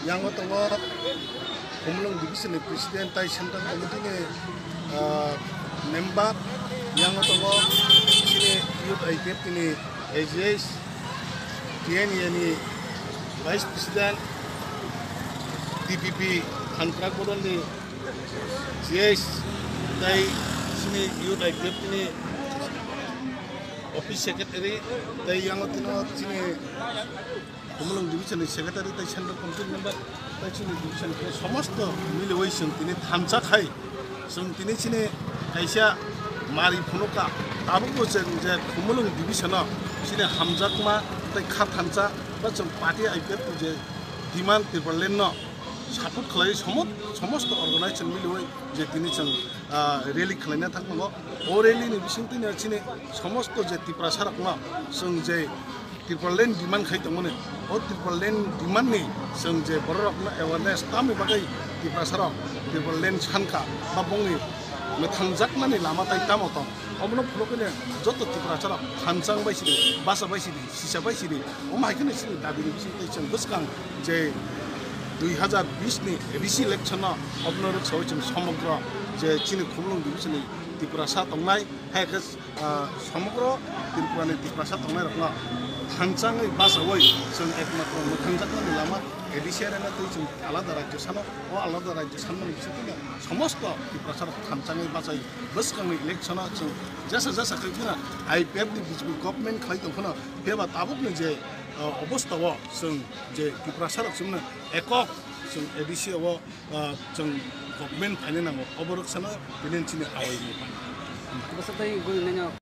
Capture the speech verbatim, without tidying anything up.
Yango tongo Khumulwng Division ni President tai Central Committee ni, ah, member. Yango tongo chini Youth I P F T ni A G S, T N A ni Vice President, T P P Hamkrak Bodol ni G S, tai chini Youth I P F T ni Office Secretary, tai yango tino chini Khumulwng Division ni Secretary, tai Central Committee member, tai chini division ni somosto miliwi chwng tini thansa khai, chwng tini chini kaisa mari phunuka, tabukbo chwng je Khumulwng Division o chini hamjakma tai kha thansa ba chwng party I P F T je demand Tipraland no support khlai somo-, somosto organization miliwi je tini chwng, ah, rally khlaina thangmano. O rally ni bisingtwi no chini somosto je Tiprasa rokno chwng je Tipraland demand khai tongmani, o Tipraland demand ni chwng je borok rokno awareness tamni bagwi Tiprasa rok Tipraland sankha ba bongni mwthangjaknani lama tai tamo tong, omono phunukgwi joto Tiprasa rok thansa wngbai sidi, basa bai sidi, sisa bai sidi. Omo hai kheno chini dabi ni bisingtwi chwng bwskang je dui hazar bish ni A D C election no obono rwksaui chwng somogro je chini Khumulwng division ni Tiprasa tongnai, hai khe, ah, somogro Tripura ni Tiprasa tongnai rokno thansa wngwi bachaui chwng ekmatro mwthangjaknani lama A D C area no twi chwng alada rajyo sano, o alada rajyo sanmani bisingtwi no somosto Tiprasa rok thansa wngwi bachai bwskang ni election o chwng jesa jesa khai phano I P F ni B J P government khlai tong phano, phiya ba tabuk ni je ah, obostha o chwng je Tiprasa rok chwngno ekok chwng A D C o, ah, chwng government phaina nango, obo rwksano tini chini awai ni. Bwsa tei guri nanya